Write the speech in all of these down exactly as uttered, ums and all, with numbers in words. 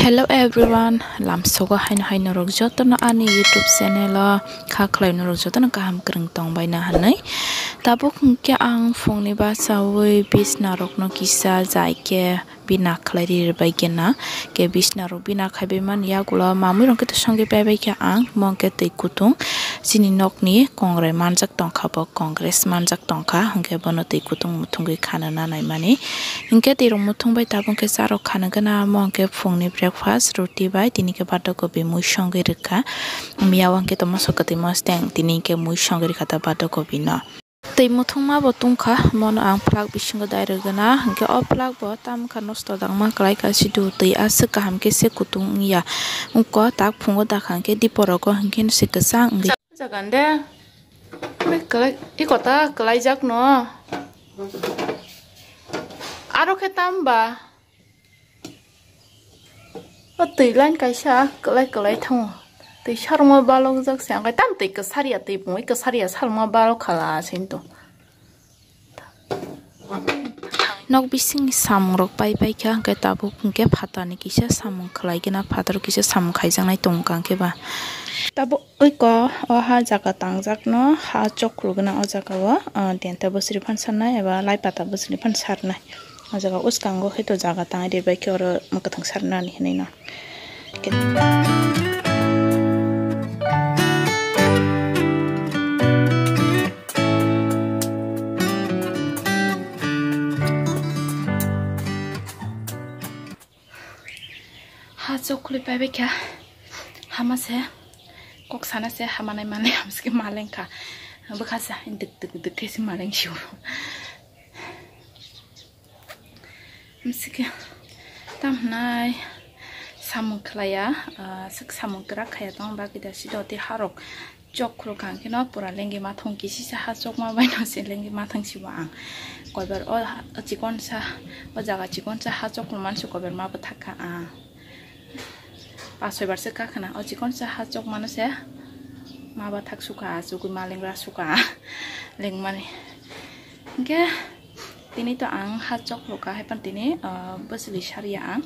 Hello everyone, lamsogo haino hai norok jotono ani YouTube channel o kha khlai norok jotono kaham kwrwng tongbaina hwnwi. Tabuk hwnkhe ang phungni bachaui bisna rokno kisa jai khe bina khlai ri bai khe na. Khe bisna rok bina khaibai mani yagulo mamui rok khe to songwi pai bai khe ang mo hwnkhe twi kutung chini nokni kongrai manjak tongkha bo congress manjak tongkha hwnkhe bono twi kutung muthungwi khana nanai mani. Hinkhe twi rok muthung bai tabuk khe cha rok khana gana mo hwnkhe phungni breakfast ruti bai tini khe bata kopi mui songwi rwkha. Miya o hwnkhe to moso kwtwi mosteng tini hwnkhe mui songwi rwkha ta bata kopi no. Twi muthungma bo tungkha, mono ang phlak bisingo dai rwgwna, hinkhe o phlak bo tamkha nosto dangma kwlaikha, sidu twi aswk kaham khe se kutung wngya. Wngkha tak phungo dakha hinkhe diporogo hinkhe se kwchang wngwi. Jagan de. Oi kwlai, i kota kwlaijakno. Aro khe tamba. O twi line kaisa kwlai kwlai thango. Twi sarungma balokjak se, ang tam twi kwsariya, twi pungwi kwsariya sarungma balok khala se hinto. Nok bisingni samung rok pai pai kha, hwnkhe tabuk hwnkhe phatarni kisa samung khlai khe na, phatar kisa samung khaijaknai tongo kha hwnkhe ba. Tabuk oi ko o ha jaga tangjakno ha chokro gwnang o jaga o, ah, denta bwswrwi phan sarnai eba lai pata bwswrwi phan sarnai. O jaga uskango khe to jaga tangwi bai khe oro mwkhwtwng sarnani hinwi no. Ha chok khulwi paibai kha. Hama se kok sana se hama nai mani hamsike maleng kha. Bwkha sa dik dik dik khe se maleng sio. Hamsike tam hwnai samung khlaiya, ah, sik samung kwrak khaiya tong ba kida si doti harok. Chok khuluk kha hwnkhe no pura lenggi mathang kisisa ha chokma bai no se lenggi mathang sibo ang. Koibar o ha-, o chikon sa, o jaga chikon sa ha chok man se koibar ma bwthak kha ang. Pas soi bar se kha khna o chikon sa ha chok mano se ma bwthak sukha, chugui ma lengra sukha lengmani. Hwnkhe tini to ang ha chok khuluk kha hai pan tini, ah, bwswli sariya ang.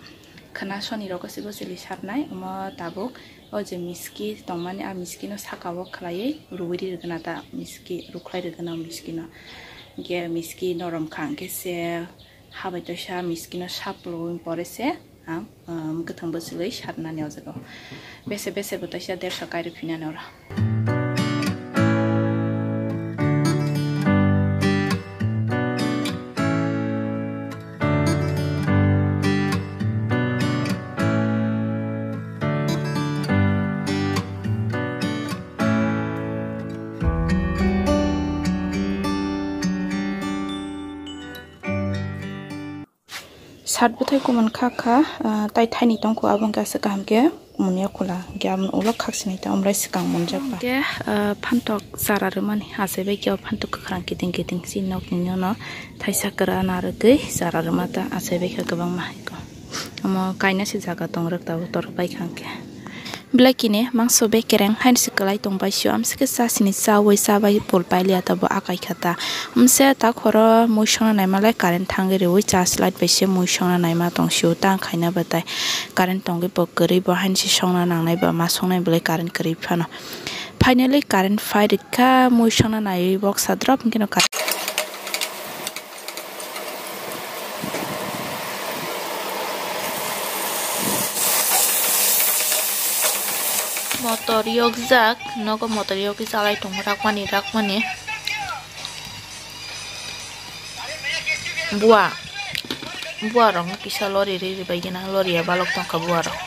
Khna soni rok se bwswli sarnai omo tabuk. O je miski tongmani, a miski no saka o khlaiwi ruwi ri rwgwna ta miski, rukhlai rwgwna o miski no. Hwnkhe miski norom kha hwnkhe se ha bai toisa miski no sapluwi pore se ang, um, mwkhwtwng bwswlwi sarnani o jaga o. Bese bese bo toisa derso kairwi phinani oro. Sat bwthai kumun kha kha, ah, tai thaini tongkho abo hwnkhe aswk kaham khe. Munya khula hwnkhe aboni ulo khakchini ta omlai swkang munjak ba. Hwnkhe, ah, phantok chara rwmani achai bai khe o phantok kwkhwrang kiting kiting chini nokni yono thaisa kwra narwgwi chara rwma ta achai bai kha kwbangma. Omo kaina se jaga tongrwk tabuk torok bai kha hwnkhe. Belai kini mangso bekereng haino se kwlai tong bai sio amsike chasini chaui chabai pul pailiya tabuk akai kha ta. Mse ta khoro muisongna naima lai current thangwi riui charge light bai se muisongna naima tong sio tang khaina batai. Current tongwi bo kwrwi bo haino se songna nangnai ba ma songnai belai current kwrwi phano. Finally current phai rikha muisongna naiwi boksa drop hwnkhe no current. Motor yokjak, nogo motor yokwi chalai tongo rakmani rakmani. Bua, bua rok no kisa lori ri ri bai gana lori ya balok tongkha bua rok.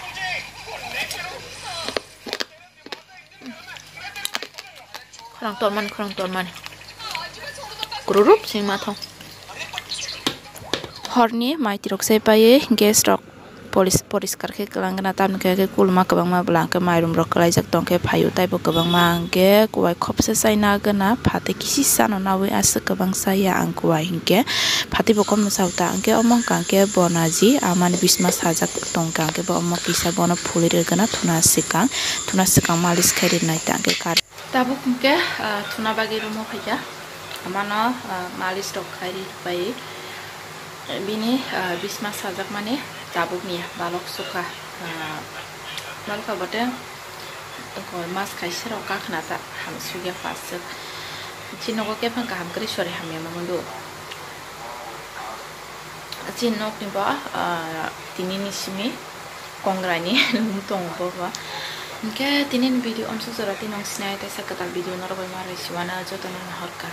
Khorang tormani, khorang tormani. Kururup sing ma thong. Horni mai tirok sai pai gas rok polis, poriskar khe kwlang gana tamni khe kulma kwbangma bwla hwnkhe mairum rok kwlaijak tong khe phaio taibo kwbangma hwnkhe kuwai khopsa chaina gana phatwi kisi chano naui aswk kwbang chaya ang kuwai hinkhe phatwi bo komno chao ta hinkhe omo wngkha hinkhe bonaji amani bisma sajak tong kha hinkhe bo omo kisa bono phulwi rwgwna thuna swkang thuna swkang malis khe rinai ta hinkhe kar. Tabuk hwnkhe, ah, thuna bagwi room-o phaikha. Amano, ah, malis rok khai ri pai. Bini, ah, bisma sajakmani tabukni balok sukha, ah, balokha bote tongkol mas kaisa rok kakhna ta hamsukya paswk. Chini nogo kephang kaham kwrwi sori hamya mango do. Chini nokni bo, ah, tinini simi kongrani lum tongo bo bo. Hinkhe tinini video amsuk jora tini nong sinai teisa kwtal video norok bai ma rwi siwana jotono nahorkha.